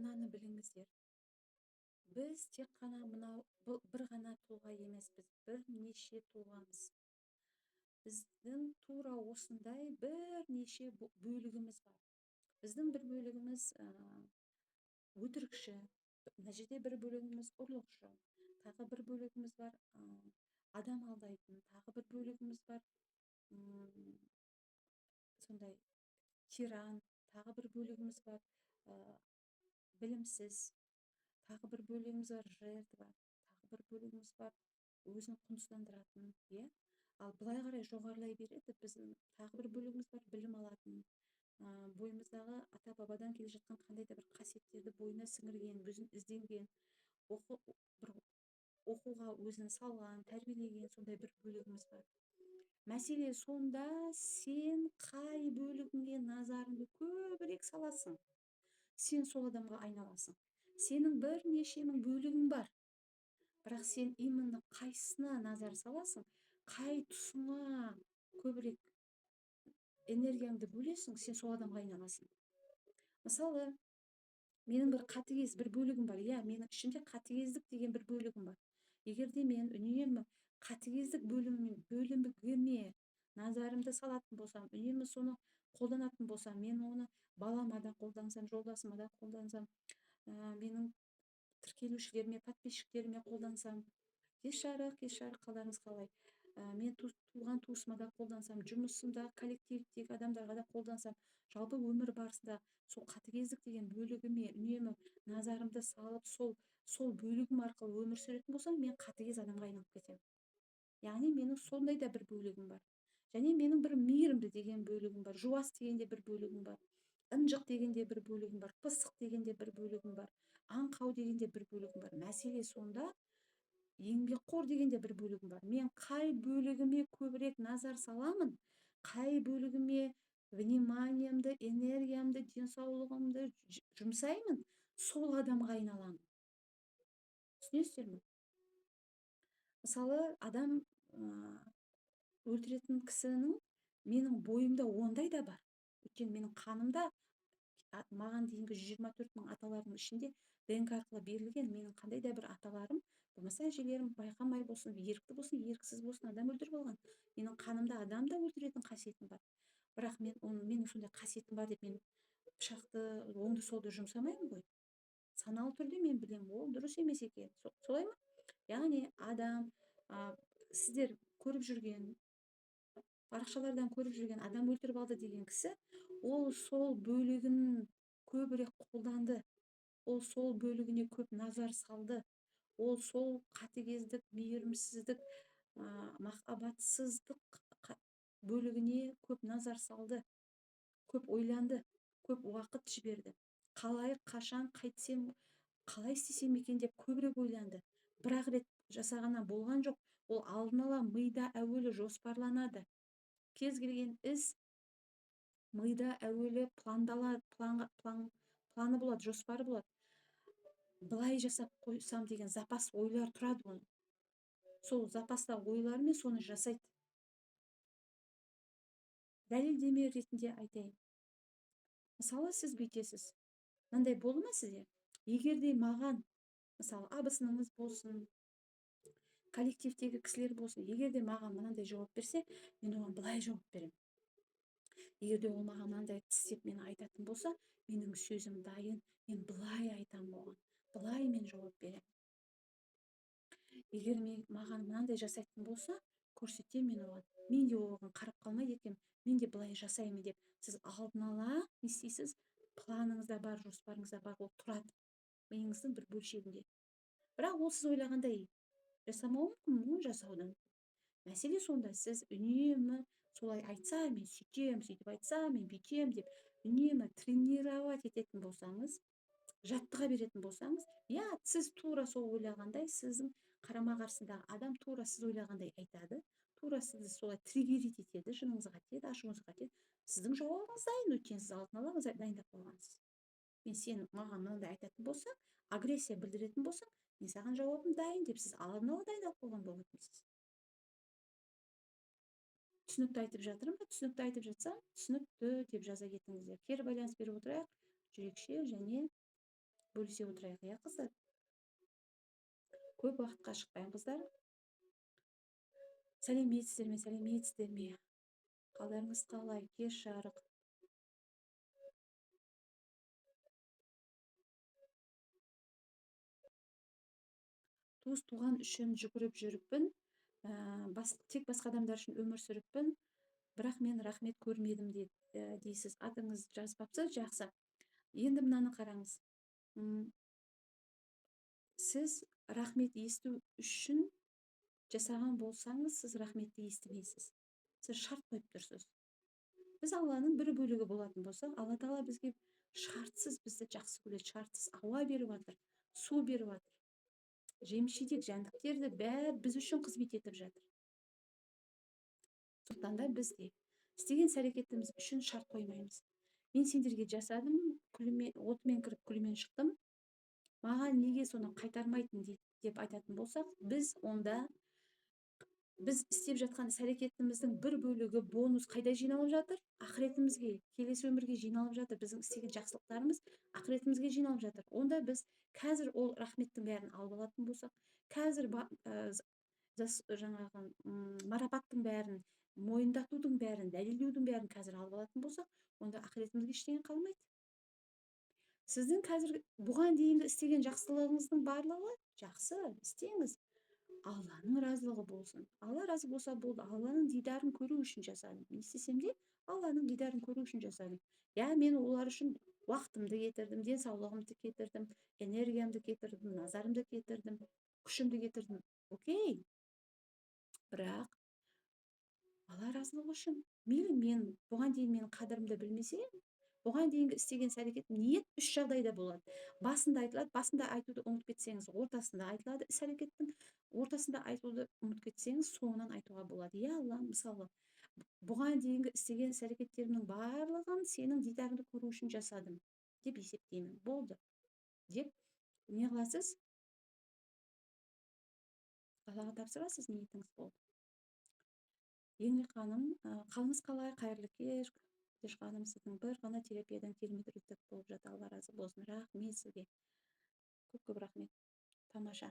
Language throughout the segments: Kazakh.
Мынаны біліңіздер: біз тек қана мынау бір ғана тұлға емеспіз, бірнеше тұлғамыз. Біздің тура осындай бірнеше бөлігіміз бар. Біздің бір бөлігіміз өтірікші, мына жерде бір бөлігіміз ұрлықшы, тағы бір бөлігіміз бар адам алдайтын, тағы бір бөлігіміз бар сондай тиран, тағы бір бөлігіміз бар білімсіз, тағы бір бөлігіміз бар жертва, тағы бір бөлігіміз бар өзін құнсыздандыратын, иә. Ал былай қарай жоғарылай береді, біздің тағы бір бөлігіміз бар білім алатын, бойымыздағы ата бабадан келе жатқан қандай да бір қасиеттерді бойына сіңірген, өзін ізденген, бір оқуға өзін салған, тәрбиелеген сондай бір бөлігіміз бар. Мәселе сонда, сен қай бөлігіңе назарыңды көбірек саласың, сен сол адамға айналасың. Сенің бірнеше мың бөлігің бар, бірақ сен именно қайсысына назар саласың, қай тұсыңа көбірек энергияңды бөлесің, сен сол адамға айналасың. Мысалы, менің бір қатыгез бір бөлігім бар, иә, менің ішімде қатыгездік деген бір бөлігім бар. Егер де мен үнемі қатыгездік бөліміме назарымды салатын болсам, үнемі соны қолданатын болсам, мен оны балама да қолдансам, жолдасыма да қолдансам, менің тіркелушілеріме, подписчиктеріме қолдансам, кеш жарық, кеш жарық, қалдарыңыз қалай? Мен туған туысыма да қолдансам, жұмысымда, коллективтегі адамдарға да қолдансам, жалпы өмір барысында сол қатыгездік деген бөлігіме үнемі назарымды салып, сол бөлігім арқылы өмір сүретін болсам, мен қатыгез адамға айналып кетемін. Яғни менің сондай да бір бөлігім бар. Және менің бір мейірімді деген бөлігім бар, жуас деген де бір бөлігім бар, ынжық деген де бір бөлігім бар, пысық деген де бір бөлігім бар, аңқау деген де бір бөлігім бар. Мәселе сонда, еңбекқор деген де бір бөлігім бар. Мен қай бөлігіме көбірек назар саламын, қай бөлігіме вниманиемді, энергиямды, денсаулығымды жұмсаймын, сол адамға айналамын. Түсінесіздер ме? Мысалы, адам өлтіретін кісінің менің бойымда ондай да бар. Өйткені менің қанымда маған дейінгі 124 мың аталардың ішінде ДНК арқылы берілген менің қандай да бір аталарым, болмаса әжелерім байқамай болсын, ерікті болсын, еріксіз болсын, адам өлтіріп алған. Менің қанымда адам да өлтіретін қасиетім бар. Бірақ мен оны, менің сондай қасиетім бар деп мен пышақты оңды солды жұмсамаймын ғой. Саналы түрде мен білемін, ол дұрыс емес екен. Солай ма? Яғни адам, сіздер көріп жүрген, парақшалардан көріп жүрген адам өлтіріп алды деген кісі, ол сол бөлігін көбірек қолданды. Ол сол бөлігіне көп назар салды. Ол сол қатыгездік, мейірімсіздік, махаббатсыздық бөлігіне көп назар салды, көп ойланды, көп уақыт жіберді. Қалай, қашан, қайтсем, қалай істесем екен деп көбірек ойланды. Бір-ақ рет жасағаннан болған жоқ, ол алдын ала мида әуелі жоспарланады. Кез келген іс мида әуелі пландалады, планы болады, жоспары болады. Былай жасап қойсам деген запас ойлар тұрады оның. Сол запаста ойлармен соны жасайды. Дәлелдеме ретінде айтайын. Мысалы, сіз бүйтесіз. Мынандай болды ма сізде? Егер де маған, мысалы, абысыныңыз болсын, коллективтегі кісілер болсын, егер де маған мынандай жауап берсе, мен оған былай жауап беремін. Егер де ол маған мынандай тістеп мені айтатын болса, менің сөзім дайын, мен былай айтамын оған, былай мен жауап беремін. Егер мен маған мынандай жасайтын болса, көрсетемін мен оған. Мен де оған қарап қалмайды екенмін, мен де былай жасаймын деп. Сіз алдын ала не істейсіз? Планыңызда бар, жоспарыңызда бар, ол тұрады миыңыздың бір бөлшегінде. Бірақ ол сіз ойлағандай жасамауы мүмкін, мүмкін жасауы да мүмкін. Мәселе сонда, сіз үнемі солай айтса, мен сөйтемін, сөйтіп айтса, мен бүйтемін деп үнемі тренировать ететін болсаңыз, жаттыға беретін болсаңыз, иә, сіз тура сол ойлағандай, сіздің қарама-қарсындағы адам тура сіз ойлағандай айтады, тура сізді солай триггерить етеді, жыныңызға тиеді, ашуыңызға тиеді. Сіздің жауабыңыз дайын, өйткені сіз алдын ала дайындап қойғансыз. Мен сен маған мынандай айтатын болсаң, агрессия білдіретін болсаң, мен саған жауабым дайын деп сіз алдын ала дайындалып қойған болатынсыз. Түсінікті айтып жатырмын ба? Түсінікті айтып жатсам, түсінікті деп жаза кетіңіздер. Кері байланыс беріп отырайық. Жүрекше және Бөлісе отырайық, иә, қыздар? Көп уақытқа шықпаймын, қыздар. Сәлеметсіздер ме, сәлеметсіздер ме? Қалдарыңыз қалай? Кеш жарық. Туыс туған үшін жүгіріп жүріппін, тек басқа адамдар үшін өмір сүріппін, бірақ мен рахмет көрмедім дейсіз. Атыңыз жазбапсыз, жақсы. Енді мынаны қараңыз. Сіз рахмет есту үшін жасаған болсаңыз, сіз рахметті естімейсіз. Сіз шарт қойып тұрсыз. Біз Алланың бір бөлігі болатын болсақ, Алла тағала бізге шартсыз бізді жақсы көреді, шартсыз ауа беріп жатыр, су беріп жатыр. Жеміс-жидек, жәндіктер де бәрі біз үшін қызмет етіп жатыр. Сондықтан да біз де істеген іс-әрекетіміз үшін шарт қоймаймыз. Мен сендерге жасадым, отымен кіріп күлімен шықтым. Маған неге соны қайтармайтын деп айтатын болсақ, біз онда біз істеп жатқан іс-әрекетіміздің бір бөлігі бонус қайда жиналып жатыр? Ақыретімізге, келесі өмірге жиналып жатыр. Біздің істеген жақсылықтарымыз ақыретімізге жиналып жатыр. Онда біз қазір ол рахметтің бәрін алып алатын болсақ, қазір жаңағы, марапаттың бәрін, мойындатудың бәрін, дәлелдеудің бәрін қазір алып алатын болсақ, онда ақыретімізге ештеңе қалмайды. Сіздің қазір бұған дейінгі істеген жақсылығыңыздың барлығы жақсы, істеңіз. Алланың разылығы болсын. Алла разы болса болды. Алланың дидарын көру үшін жасадым. Не істесем де Алланың дидарын көру үшін жасадым. Я, мен олар үшін уақытымды кетірдім, денсаулығымды кетірдім, энергиямды кетірдім, назарымды кетірдім, күшімді кетірдім. Окей. Бірақ Алла разылығы үшін. Мейлі мен бұған дейін менің қадірімді білмесе, бұған дейінгі істеген іс-әрекет ниет үш жағдайда болады. Басында айтылады, басында айтуды ұмытып кетсеңіз, ортасында айтылады іс-әрекеттің, ортасында айтуды ұмытып кетсеңіз, соңынан айтуға болады. Я Алла, мысалы, бұған дейінгі істеген іс-әрекеттерімнің барлығын сенің дидарыңды көру үшін жасадым деп есептеймін. Болды. Деп не қыласыз? Аллаға тапсырасыз, ниетіңіз болды. Еңлік ханым, қалыңыз қалай? Қайырлы кеш. Кеш ханым, сіздің бір ғана терапиядан керемет результат болып жатыр. Алла разы болсын. Рахмет сізге. Көп-көп рахмет. Тамаша.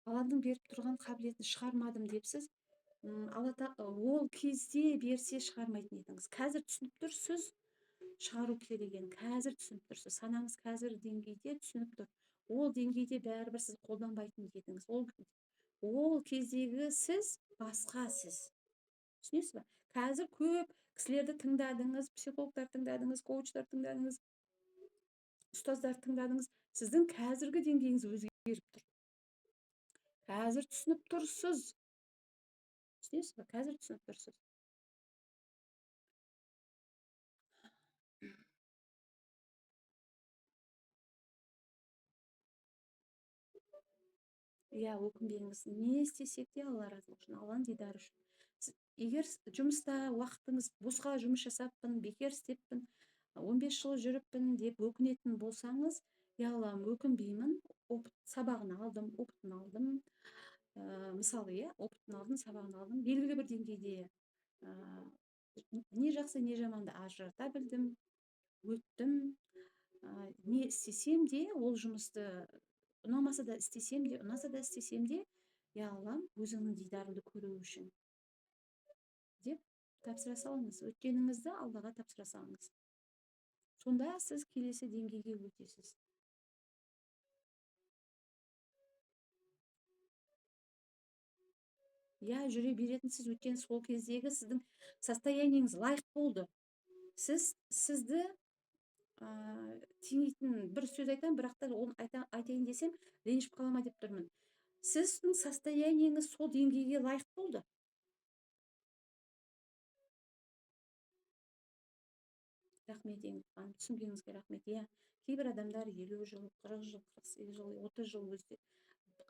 Алланың беріп тұрған қабілетін шығармадым депсіз. Алла ол кезде берсе шығармайтын едіңіз. Қазір түсініп тұрсыз, шығару керек екенін. Қазір түсініп тұрсыз. Санаңыз қазір деңгейде түсініп тұр. Ол деңгейде бәрібір сіз қолданбайтын едіңіз. Ол кездегі сіз басқа сіз. Түсінесіз бе? Қазір көп кісілерді тыңдадыңыз, психологтар тыңдадыңыз, коучтар тыңдадыңыз, ұстаздарды тыңдадыңыз. Сіздің қазіргі деңгейіңіз өзгеріп тұр. Қазір түсініп тұрсыз. Түсінесіз бе? Қазір түсініп тұрсыз. Иә, өкінбеңіз. Не істесек те Алла разы болсын, Алланың дидары үшін. Егер жұмыста уақытыңыз босқа жұмыс жасаппын, бекер істеппін, 15 жыл жүріппін деп өкінетін болсаңыз, я Аллам, өкінбеймін, опыт сабағын алдым, опытын алдым. Мысалы, иә, опытын алдым, сабағын алдым. Белгілі бір деңгейде, не жақсы, не жаманды ажырата білдім, өттім. Не істесем де, ол жұмысты ұнамаса да істесем де, ұнаса да істесем де, я Аллам, өзіңнің дидарыңды көру үшін деп тапсыра салыңыз. Өткеніңізді Аллаға тапсыра салыңыз. Сонда сіз келесі деңгейге өтесіз. Я, жүре беретінсіз, өткен сол кездегі сіздің состояниеңіз лайық болды. Сізді теңейтін бір сөз айтамын, бірақ та оны айтайын десем, ренжіп қалама деп тұрмын. Сіздің состояниеңіз сол деңгейге лайық болды. Рахмет, Еңлік ханым, түсінгеніңізге рахмет. Иә, кейбір адамдар 50 жыл, 40 жыл, 48 жыл, 30 жыл өзде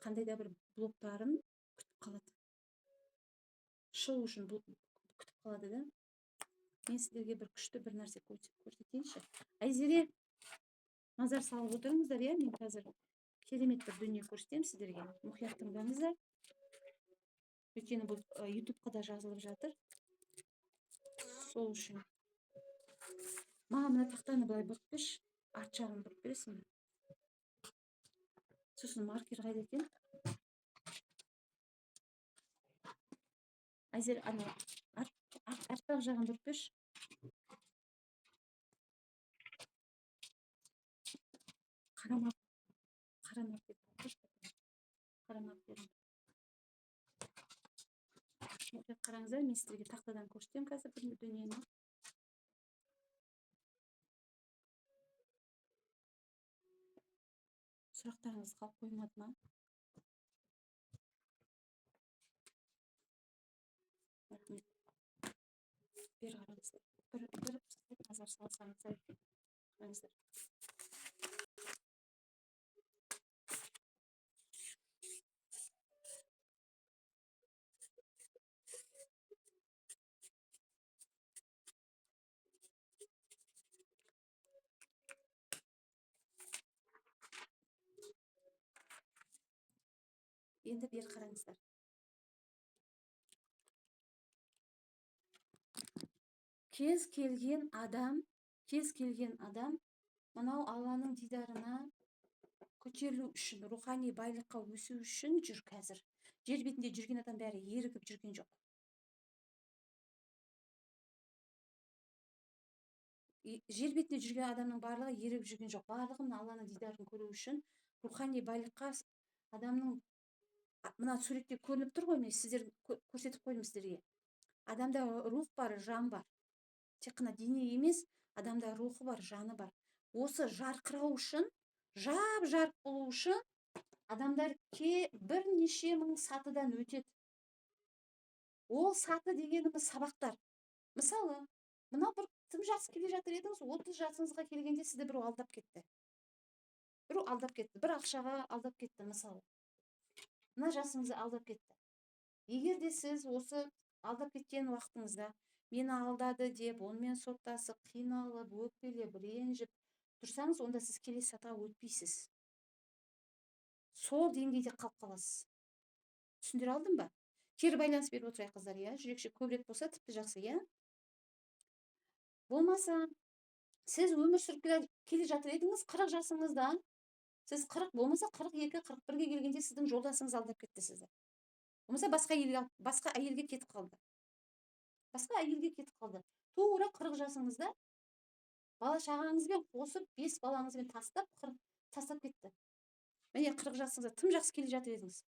қандай да бір блоктарын күтіп қалады. Шығу үшін күтіп қалады да. Мен сіздерге бір күшті бір нәрсе көрсетейінші. Айзере, назар салып отырыңыздар, иә, мен қазір Керемет бір дүние көрсетемін сіздерге. Мұқият тыңдаңыздар. Өйткені бұл ютубқа да жазылып жатыр. Сол үшін. Маған мына тақтаны былай бұрып берші. Арт жағын бұрып бересің бе? Сосын маркер қайда екен? Әзер, ана арт жағын бұрып берші. Қара маркер. Қара маркер. Мұқият қараңыздар, мен сіздерге тақтадан көрсетемін қазір бір дүниені. Сұрақтарыңыз қалып қоймады ма? Рахмет. Бері қараңыздар. Бір назар салсаңыздар екен. Қараңыздар. Енді бері қараңыздар. Кез келген адам, кез келген адам мынау Алланың дидарына көтерілу үшін, рухани байлыққа өсу үшін жүр қазір. Жер бетінде жүрген адам бәрі ерігіп жүрген жоқ. Жер бетінде жүрген адамның барлығы ерігіп жүрген жоқ. Барлығы мына Алланың дидарын көру үшін рухани байлыққа адамның мына суретте көрініп тұр ғой, мен сіздер көрсетіп қойдым сіздерге. Адамда рух бар, жан бар. Тек қана дене емес, адамда рухы бар, жаны бар. Осы жарқырау үшін, жап-жарық болу үшін адамдар бірнеше мың сатыдан өтеді. Ол саты дегеніміз сабақтар. Мысалы, мынау бір тым жас келе жатыр едіңіз, 30 жасыңызға келгенде сізді біреу алдап кетті. Біреу алдап кетті, бір ақшаға алдап кетті, мысалы. Мына жасыңызды алдап кетті. Егер де сіз осы алдап кеткен уақытыңызда мені алдады деп, онымен соттасып, қиналып, өкпелеп, ренжіп тұрсаңыз, онда сіз келесі сатыға өтпейсіз. Сол деңгейде қалып қаласыз. Түсіндіре алдым ба? Кері байланыс беріп отырайық, қыздар, иә? Жүрекше көбірек болса тіпті жақсы, иә? Болмаса, сіз өмір сүріп келе жатыр едіңіз, 40 жасыңызда, сіз 40, болмаса 42, 41-ге келгенде сіздің жолдасыңыз алдап кетті сізді. Болмаса басқа әйелге кетіп қалды. Басқа әйелге кетіп қалды. Тура 40 жасыңызда бала шағаңызбен қосып, 5 балаңызбен тастап, тастап кетті. Міне 40 жасыңызда тым жақсы келе жатыр едіңіз.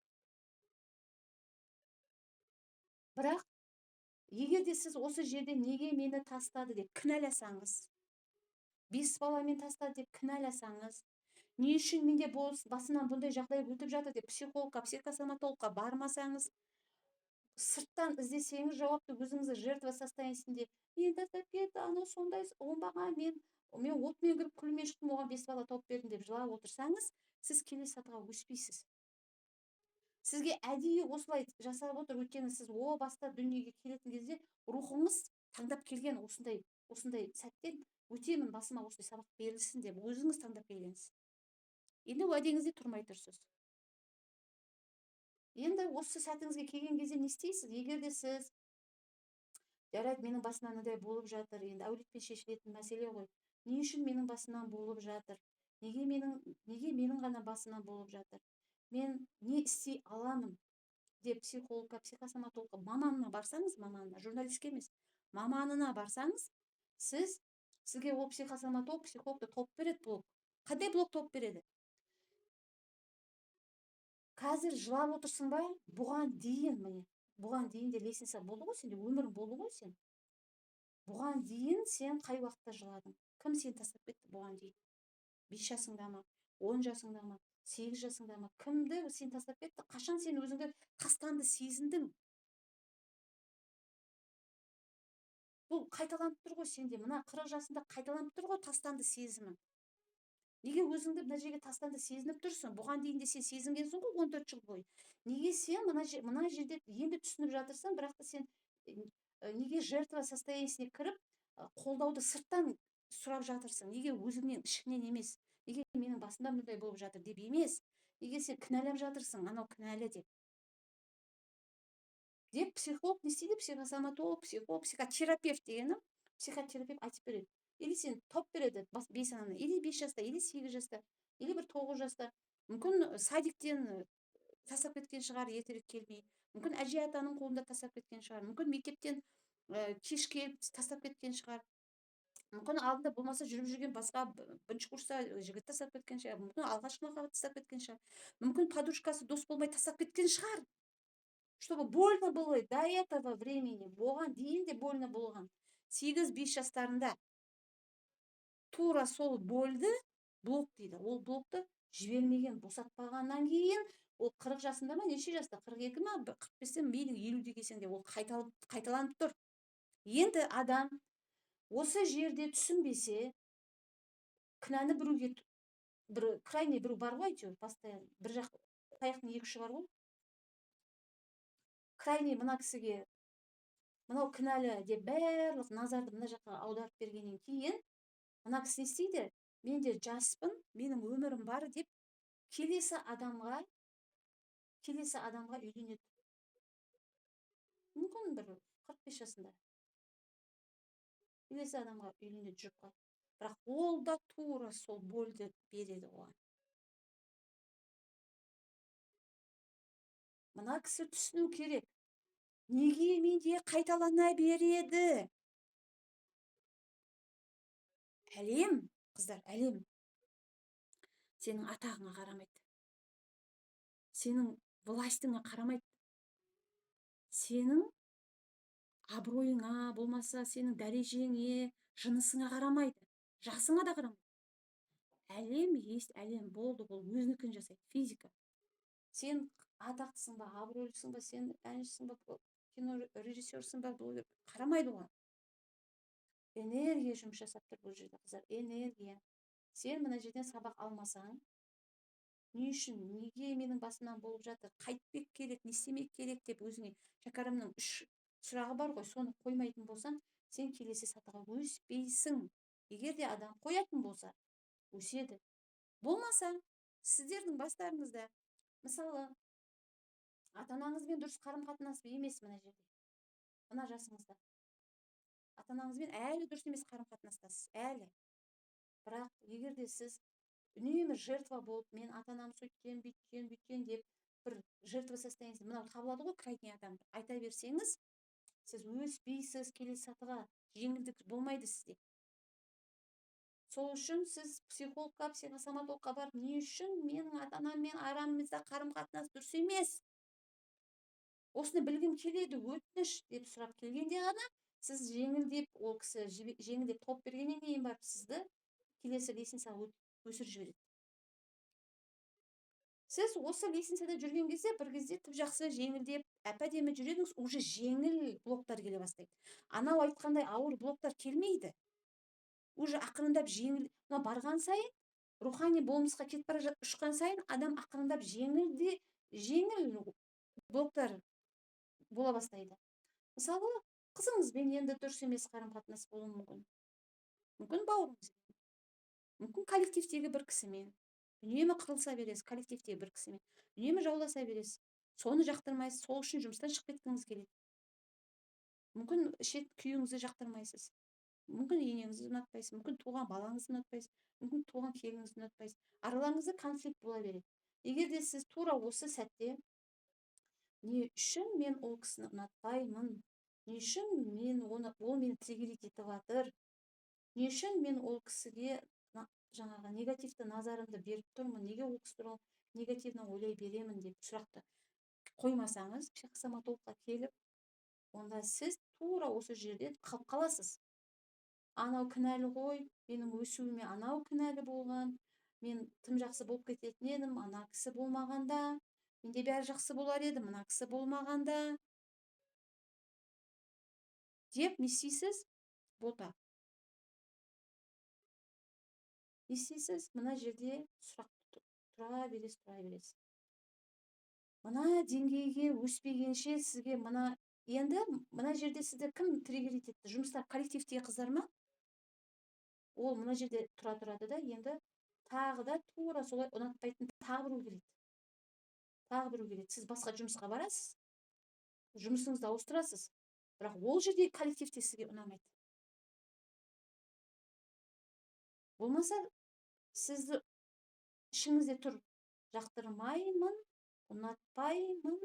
Бірақ егер де сіз осы жерде неге мені тастады деп кінәласаңыз, 5 баламен тастады деп кінәласаңыз, не үшін менде басымнан бұндай жағдай өтіп жатыр деп психологқа, психосоматологқа бармасаңыз, сырттан іздесеңіз жауапты өзіңізді жертва состояниесінде, мен тастап кетті, анау сондай оңбаған, мен отмен кіріп күлмен шықтым, оған 5 бала тауып бердім деп жылап отырсаңыз, сіз келесі сатыға өспейсіз. Сізге әдейі осылай жасап отыр, өйткені сіз о баста дүниеге келетін кезде рухыңыз таңдап келген осындай сәттен өтемін, басыма осындай сабақ берілсін деп өзіңіз таңдап келгенсіз. Енді уәдеңізде тұрмай тұрсыз. Енді осы сәтіңізге келген кезде не істейсіз? Егер де сіз, жарайды, менің басымнан мынандай болып жатыр, енді әулетпен шешілетін мәселе ғой. Не үшін менің басымнан болып жатыр? Неге менің ғана басымнан болып жатыр? Мен не істей аламын деп психологқа, психосоматологқа, маманына барсаңыз, маманына, журналистке емес, маманына барсаңыз, сізге ол психосоматолог, психолог тауып береді блок. Қандай блок тауып береді? Қазір жылап отырсың ба? Бұған дейін, міне, бұған дейін де лестница болды ғой сенде, өмірің болды ғой сен. Бұған дейін сен қай уақытта жыладың? Кім сені тастап кетті бұған дейін? 5 жасыңда ма? 10 жасыңда ма? 8 жасыңда ма? Кімді сен тастап кетті? Қашан сен өзіңді тастанды сезіндің? Бұл қайталанып тұр ғой сенде. Мына 40 жасында қайталанып тұр ғой тастанды сезімің. Неге өзіңді мына жерге тастанды сезініп тұрсың? Бұған дейін де сен сезінгенсің ғой 14 жыл бойы. Неге сен мына жерде енді түсініп жатырсың, бірақ та сен неге жертва состояниесіне кіріп, қолдауды сырттан сұрап жатырсың? Неге өзіңнен, ішіңнен емес? Неге менің басымда мұндай болып жатыр деп емес? Неге сен кінәлап жатырсың, анау кінәлі деп? Деп психолог не істейді? Психосоматолог, психолог, психотерапевт дегенім, психотерапевт айтып береді. Или сен тауып береді бейсананы, или 5 жаста, или 8 жаста, или бір 9 жаста. Мүмкін садиктен тастап кеткен шығар, ертерек келмей. Мүмкін әже атаның қолында тастап кеткен шығар. Мүмкін мектептен кеш келіп тастап кеткен шығар. Мүмкін алдында болмаса жүріп жүрген басқа бірінші курста жігіт тастап кеткен шығар. Мүмкін алғашқы махаббат тастап кеткен шығар. Мүмкін подружкасы дос болмай тастап кеткен шығар. Чтобы больно было до этого времени, оған дейін де больно болған. 8-5 жастарында тура сол больді блок дейді. Ол блокты жібермеген, босатпағаннан кейін ол 40 жасында ма, неше жаста, 42 ма, 45-те, мейлі 50-де келсең де ол қайталанып тұр. Енді адам осы жерде түсінбесе, кінәні біреуге, бір крайний біреу бар ғой әйтеуір, постоянно бір жақ таяқтың екі ұшы бар ғой. Крайний мына кісіге мынау кінәлі деп барлық назарды мына жаққа аударып бергеннен кейін мына кісі не істейді? Мен де жаспын, менің өмірім бар деп келесі адамға үйленеді. Мүмкін бір 45 жасында келесі адамға үйленеді жұпқа. Бірақ ол да тура сол больді береді оған. Мына кісі түсіну керек. Неге менде қайталана береді? Әлем, қыздар, әлем сенің атағыңа қарамайды. Сенің властыңа қарамайды. Сенің абыройыңа, болмаса сенің дәрежеңе, жынысыңа қарамайды. Жасыңа да қарамайды. Әлем есть әлем болды, ол өзінікін жасайды, физика. Сен атақтысың ба, абыройлысың ба, сен әншісің ба, кино режиссерсің ба, блогер, қарамайды оған. Энергия жұмыс жасап тұр бұл жерде, қыздар, энергия. Сен мына жерден сабақ алмасаң, не үшін, неге менің басымнан болып жатыр, қайтпек керек, не істемек керек деп өзіңе Шәкәрімнің 3 сұрағы бар ғой, соны қоймайтын болсаң, сен келесі сатыға өспейсің. Егер де адам қоятын болса, өседі. Болмаса, сіздердің бастарыңызда, мысалы, ата-анаңызбен дұрыс қарым-қатынас емес мына жерде, мына жасыңызда. Ата-анаңызбен әлі дұрыс емес қарым-қатынастасыз, әлі. Бірақ егер де сіз үнемі жертва болып, мен ата-анам сөйткен, бүйткен, бүйткен деп бір жертва состояниесі, мынау табылады ғой крайний адам, айта берсеңіз, сіз өспейсіз, келесі сатыға жеңілдік болмайды сізде. Сол үшін сіз психологқа, психосоматологқа барып, не үшін менің ата-анаммен арамызда қарым-қатынас дұрыс емес? Осыны білгім келеді, өтініш деп сұрап келгенде ғана сіз жеңілдеп, ол кісі жеңілдеп тауып бергеннен кейін барып сізді келесі лестницаға өсіріп жібереді. Сіз осы лестницада жүрген кезде бір кезде тып жақсы жеңілдеп, әп-әдемі жүредіңіз, уже жеңіл блоктар келе бастайды. Анау айтқандай ауыр блоктар келмейді. Уже ақырындап жеңіл, мына барған сайын, рухани болмысқа кетіп бара ұшқан сайын адам ақырындап жеңілде, жеңіл блоктар бола бастайды. Мысалы, қызыңызбен енді дұрыс емес қарым-қатынас болуы мүмкін. Мүмкін бауырыңызбен, мүмкін коллективтегі бір кісімен. Үнемі қырылыса бересіз коллективтегі бір кісімен. Үнемі жауласа бересіз. Соны жақтырмайсыз, сол үшін жұмыстан шығып кеткіңіз келеді. Мүмкін шет күйеуіңізді жақтырмайсыз. Мүмкін енеңізді ұнатпайсыз, мүмкін туған балаңызды ұнатпайсыз, мүмкін туған келініңізді ұнатпайсыз. Араларыңызда конфликт бола береді. Егер де сіз тура осы сәтте не үшін мен ол кісіні ұнатпаймын, не үшін мен оны, ол мені триггерить етіп жатыр, не үшін мен ол кісіге жаңағы негативті назарымды беріп тұрмын, неге ол кісі туралы негативно ойлай беремін деп сұрақты қоймасаңыз, психосоматологқа келіп, онда сіз тура осы жерде қалып қаласыз. Анау кінәлі ғой, менің өсуіме анау кінәлі болған, мен тым жақсы болып кететін едім, ана кісі болмағанда, менде бәрі жақсы болар еді, мына кісі болмағанда деп не істейсіз? Бота. Не істейсіз? Мына жерде сұрақ тұра бересіз, тұра бересіз. Мына деңгейге өспегенше сізге мына, енді мына жерде сізді кім триггерить етті? Жұмыста коллективтегі қыздар ма? Ол мына жерде тұра тұрады да, енді тағы да тура солай ұнатпайтын тағы біреу келеді. Тағы біреу келеді. Сіз басқа жұмысқа барасыз, жұмысыңызды ауыстырасыз, бірақ ол жердегі коллектив те сізге ұнамайды. Болмаса сізді ішіңізде тұр, жақтырмаймын, ұнатпаймын,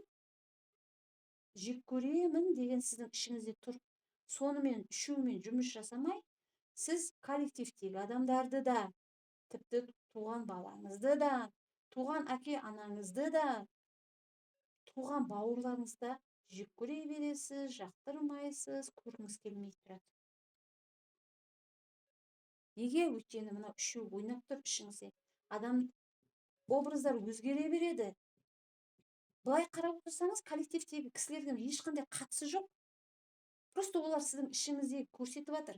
жек көремін деген сіздің ішіңізде тұр. Сонымен үшеуімен жұмыс жасамай, сіз коллективтегі адамдарды да, тіпті туған балаңызды да, туған әке анаңызды да, туған бауырларыңызды да жек көре бересіз, жақтырмайсыз, көргіңіз келмей тұрады. Неге? Өйткені мына үшеу ойнап тұр ішіңізде. Адам образдар өзгере береді. Былай қарап отырсаңыз, коллективтегі кісілердің ешқандай қатысы жоқ. Просто олар сіздің ішіңізде көрсетіп жатыр.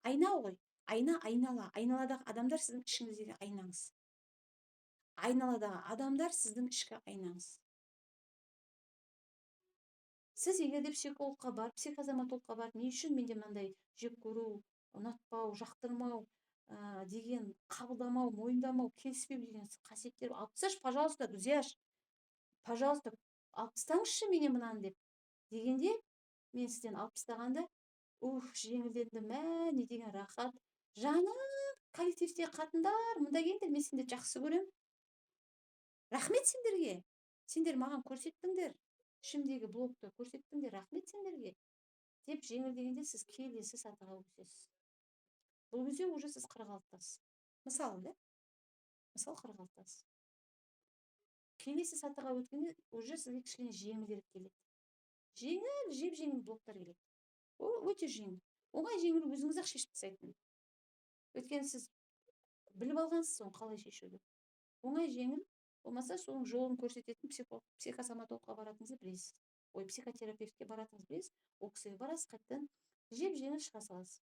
Айна ғой, айна, айнала. Айналадағы адамдар сіздің ішіңіздегі айнаңыз. Айналадағы адамдар сіздің ішкі айнаңыз. Сіз егер де психологқа барып, психосоматологқа барып, не үшін менде мынандай жек көру, ұнатпау, жақтырмау деген, қабылдамау, мойындамау, келіспеу деген қасиеттер алып тасташы, пожалуйста, Гүлзияш, пожалуйста, алып тастаңызшы менен мынаны деп дегенде, мен сізден алып тастағанда, ух, жеңілдендім, мә, не деген рахат. Жаным, коллективте қатындар, мында келіңдер, мен сендерді жақсы көремін. Рахмет сендерге. Сендер маған көрсеттіңдер, ішімдегі блокты көрсеттіңдер, рахмет сендерге деп жеңілдегенде сіз келесі сатыға өтесіз. Бұл кезде уже сіз 46-тасыз. Мысалы, да? Мысалы, 46-тасыз. Келесі сатыға өткенде уже сізге кішкене жеңілдірек келеді. Жеңіл, жеп-жеңіл блоктар келеді. Ол өте жеңіл. Оңай жеңіл өзіңіз ақ шешіп тастайтын. Өйткені сіз біліп алғансыз оны қалай шешуді. Оңай жеңіл болмаса соның жолын көрсететін психосоматологқа баратыныңызды білесіз. Ой, психотерапевтке баратыныңызды білесіз. Ол кісіге барасыз, қайтадан жеп-жеңіл шыға саласыз.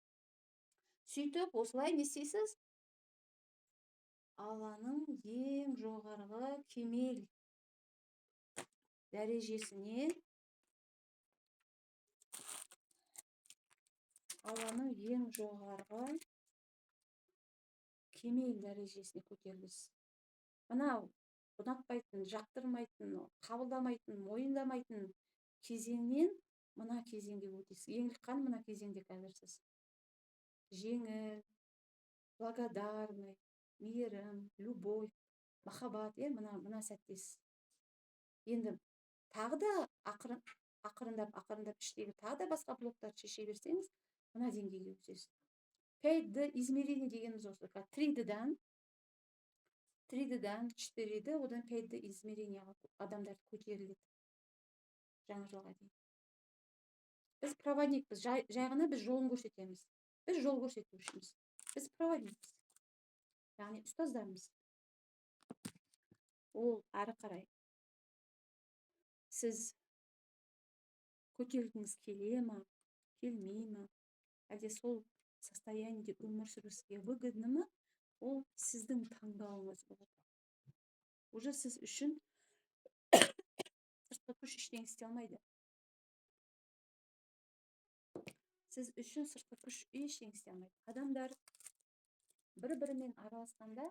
Сөйтіп, осылай не істейсіз? Алланың ең жоғарғы кемел дәрежесіне, Алланың ең жоғарғы кемел дәрежесіне көтерілесіз. Мынау ұнатпайтын, жақтырмайтын, қабылдамайтын, мойындамайтын кезеңнен мына кезеңге өтесіз. Еңлік ханым мына кезеңде қазір сіз. Жеңіл, благодарный, мейірім, любовь, махаббат, мына сәттесіз. Енді тағы да ақырындап іштегі тағы да басқа блоктарды шеше берсеңіз, мына деңгейге өтесіз. 5D измерение дегеніміз осы. 3D-дан 4D, одан 5D измерениеға адамдар көтеріледі. Жаңа жылға дейін. Біз проводникпіз, жай ғана біз жолын көрсетеміз. Біз жол көрсетушіміз. Біз проводникпіз. Яғни ұстаздармыз. Ол әрі қарай. Сіз көтерілгіңіз келе ма, келмей ма, әлде сол состояниеде өмір сүру сізге выгодно ма, ол сіздің таңдауыңыз болады. Уже сіз үшін сыртқы күш ештеңе істей алмайды. Сіз үшін сыртқы күш ештеңе істей алмайды. Адамдар бір-бірімен араласқанда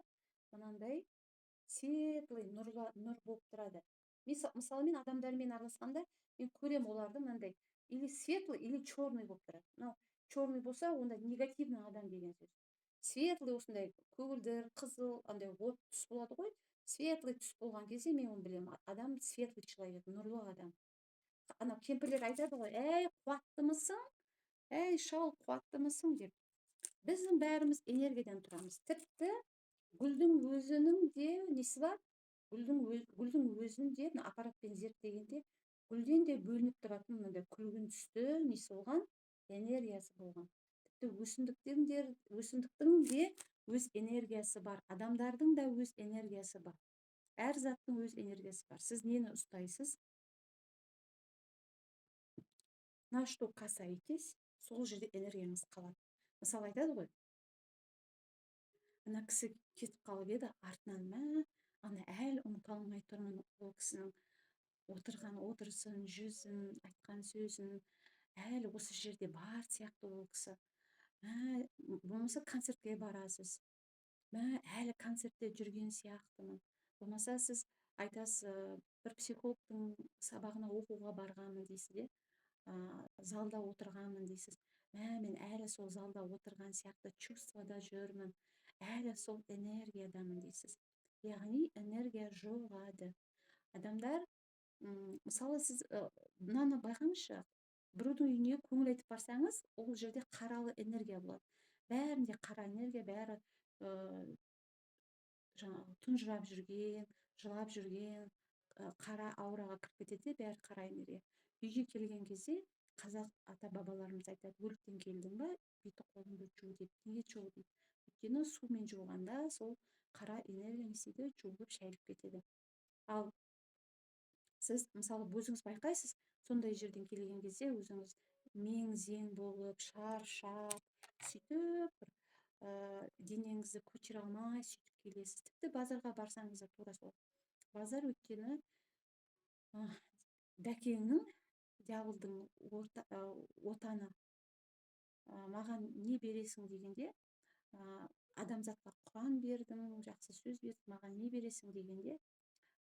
мынандай светлый нұр болып тұрады. Мысалы, мен адамдармен араласқанда мен көрем оларды мынандай или светлый, или черный болып тұрады. Мынау черный болса, онда негативный адам деген сөз. Светлый осындай көгілдір, қызыл, андай от түс болады ғой. Светлый түс болған кезде мен оны білемін. Адам светлый человек, нұрлы адам. Ана кемпірлер айтады ғой, әй, қуаттымысың? Әй, шал, қуаттымысың деп. Біздің бәріміз энергиядан тұрамыз. Тіпті гүлдің өзінің де несі бар? Гүлдің өзінің де мына аппаратпен зерттегенде гүлден де бөлініп тұратын мынандай күлгін түсті несі болған, энергиясы болған. Тіпті өсімдіктің де өз энергиясы бар, адамдардың да өз энергиясы бар. Әр заттың өз энергиясы бар. Сіз нені ұстайсыз? На что касаетесь, сол жерде энергияңыз қалады. Мысалы айтады ғой, ана кісі кетіп қалып еді, артынан мә, ана әлі ұмыта алмай тұрмын ол кісінің отырған отырысын, жүзін, айтқан сөзін, әлі осы жерде бар сияқты ол кісі. Мә, болмаса концертке барасыз, мә, әлі концертте жүрген сияқтымын. Болмаса сіз Айтасыз, бір психологтың сабағына оқуға барғанмын дейсіз де, залда отырғанмын дейсіз. Мен әлі сол залда отырған сияқты чувствода жүрмін, әлі сол энергиядамын дейсіз. Яғни энергия жоғады. Адамдар, мысалы, сіз мынаны байқаңызшы, біреудің үйіне көңіл айтып барсаңыз, ол жерде қаралы энергия болады. Бәрінде қара энергия, бәрі жаңағы тұнжырап жүрген, жылап жүрген, қара аураға кіріп кетеді де, бәрі қара энергия. Үйге келген кезде қазақ ата бабаларымыз айтады: өліктен келдің ба, беті қолыңды жу деп. Неге жу дейді? Өйткені сумен жуғанда сол қара энергия не істейді? Жуылып, шайылып кетеді. Ал сіз, мысалы, өзіңіз байқайсыз, сондай жерден келген кезде өзіңіз мең-зең болып, шаршап, сөйтіп бір денеңізді көтере алмай сөйтіп келесіз. Тіпті базарға барсаңыз да тура сол. Базар өйткені дәкеңнің, дьяволдың отаны. Маған не бересің дегенде, адамзатқа Құран бердім, жақсы сөз бердім, маған не бересің дегенде,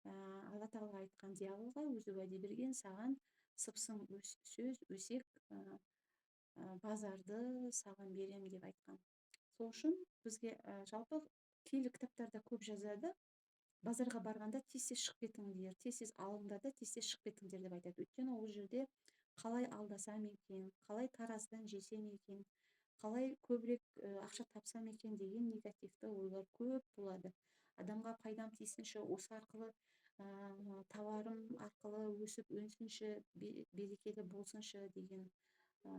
Алла тағала айтқан дьяволға, өзі уәде берген, саған сыпсың сөз, өсек, базарды саған берем деп айтқан. Сол үшін бізге жалпы киелі кітаптарда көп жазады: базарға барғанда тез-тез шығып кетіңдер, тез-тез алыңдар да тез-тез шығып кетіңдер деп айтады. Өйткені ол жерде қалай алдасам екен, қалай таразыдан жесем екен, қалай көбірек ақша тапсам екен деген негативті ойлар көп болады. Адамға пайдам тисінші, осы арқылы тауарым арқылы өсіп өнсінші, берекелі болсыншы деген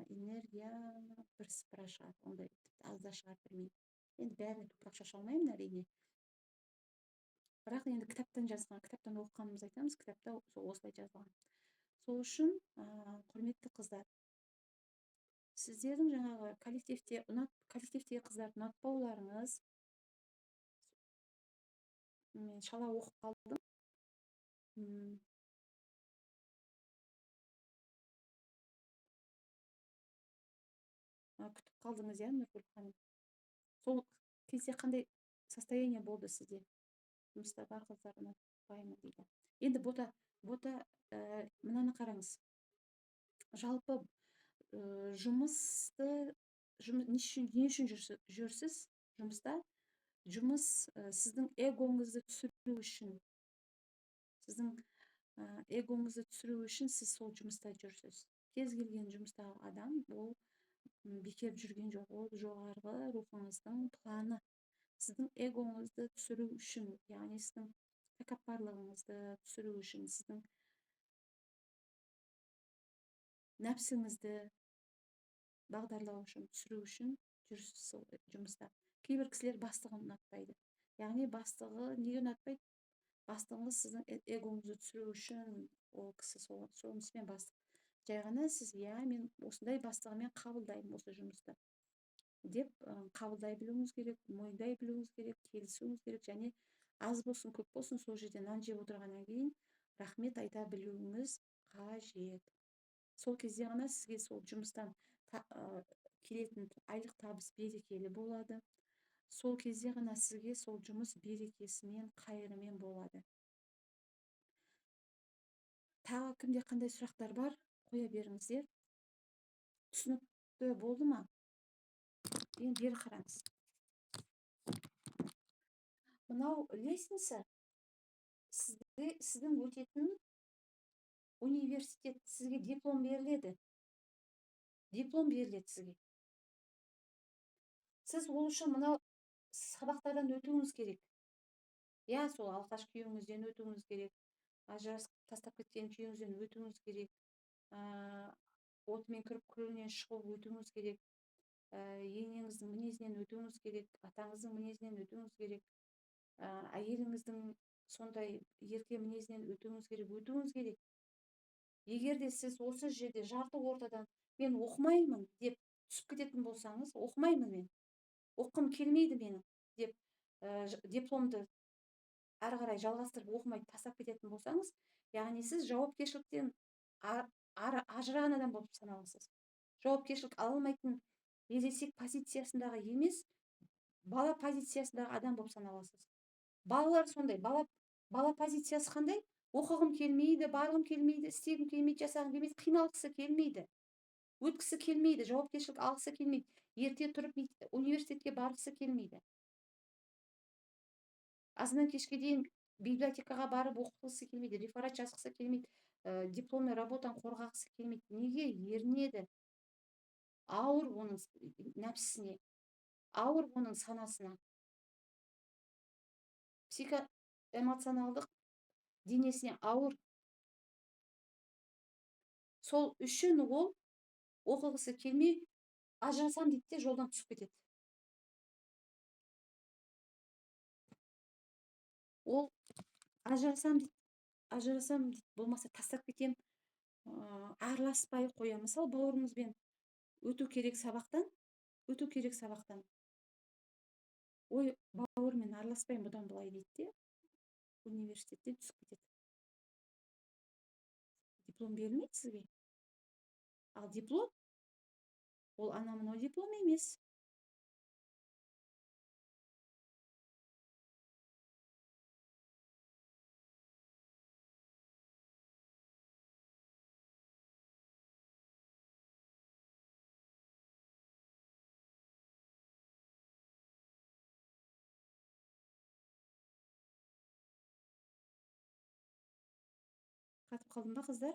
энергия бірсыпыра шығар, ондай тіпті аз да шығар, білмеймін. Енді бәріне топырақ шаша алмаймын, әрине. Бірақ енді кітаптан жазған, кітаптан оқығанымызды айтамыз, кітапта сол осылай жазылған. Сол үшін, құрметті қыздар, сіздердің жаңағы коллективте коллективтегі қыздарды ұнатпауларыңыз, мен шала оқып қалдым. Күтіп қалдыңыз, иә, Нұргүл ханым? Сол кезде қандай состояние болды сізде? Жұмыста бар қыздар ұнатпаймын дейді. Енді Бота, мынаны қараңыз. Жалпы, жұмысты, не үшін жүрсіз жұмыста? Жұмыс сіздің эгоңызды түсіру үшін. Сіздің эгоңызды түсіру үшін сіз сол жұмыста жүрсіз. Кез келген жұмыстағы адам ол бекер жүрген жоқ, ол жоғарғы рухыңыздың планы. Сіздің эгоңызды түсіру үшін, яғни сіздің тәкаппарлығыңызды түсіру үшін, сіздің нәпсіңізді бағдарлау үшін, түсіру үшін жүрсіз сол жұмыста. Кейбір кісілер бастығын ұнатпайды. Яғни бастығы неге ұнатпайды? Бастығыңыз сіздің эгоңызды түсіру үшін ол кісі сонысымен бастық. Жай ғана сіз, иә, мен осындай бастығымен қабылдаймын осы жұмысты деп қабылдай білуіңіз керек, мойындай білуіңіз керек, келісуіңіз керек және аз болсын, көп болсын сол жерде нан жеп отырғаннан кейін рахмет айта білуіңіз қажет. Сол кезде ғана сізге сол жұмыстан келетін айлық табыс берекелі болады. Сол кезде ғана сізге сол жұмыс берекесімен, қайырымен болады. Тағы кімде қандай сұрақтар бар, қоя беріңіздер. Түсінікті болды ма? Енді бері қараңыз. Мынау лестница сіздің өтетін университет, сізге диплом беріледі. Диплом беріледі сізге. Сіз ол үшін мынау сабақтардан өтуіңіз керек. Иә, сол алқаш күйеуіңізден өтуіңіз керек. Ажырасып тастап кеткен күйеуіңізден өтуіңіз керек. Отымен кіріп күлінен шығып өтуіңіз керек. Енеңіздің мінезінен өтуіңіз керек, атаңыздың мінезінен өтуіңіз керек, әйеліңіздің сондай ерке мінезінен өтуіңіз керек, өтуіңіз керек. Егер де сіз осы жерде жарты ортадан мен оқымаймын деп түсіп кететін болсаңыз, оқымаймын мен, оққым келмейді менің деп, дипломды әрі қарай жалғастырып оқымай тастап кететін болсаңыз, яғни сіз жауапкершіліктен ажыраған адам болып саналасыз. Жауапкершілік ала алмайтын ересек позициясындағы емес, бала позициясындағы адам болып саналасыз. Балалар сондай, бала Бала позициясы қандай? Оқығым келмейді, барғым келмейді, істегім келмейді, жасағым келмейді, қиналғысы келмейді, өткісі келмейді, жауапкершілік алғысы келмейді, ерте тұрып университетке барғысы келмейді. Азаннан кешке дейін библиотекаға барып оқығысы келмейді, реферат жазғысы келмейді, дипломный работаны қорғағысы келмейді. Неге? Ерінеді. Ауыр оның нәпсісіне, ауыр оның санасына. Психоэмоционалдық денесіне ауыр. Сол үшін ол оқығысы келмей, ажырасам дейді де жолдан түсіп кетеді. Ол ажырасам дейді, ажырасам дейді, болмаса тастап кетем, араласпай қоямын. Мысалы, бауырымызбен өту керек сабақтан, өту керек сабақтан. Ой, бауырыммен араласпаймын бұдан былай дейді де, университеттен түсіп кетеді. Диплом берілмейді сізге. Ал диплом, ол ана-мынау диплом емес. Қатып қалдым ба, қыздар?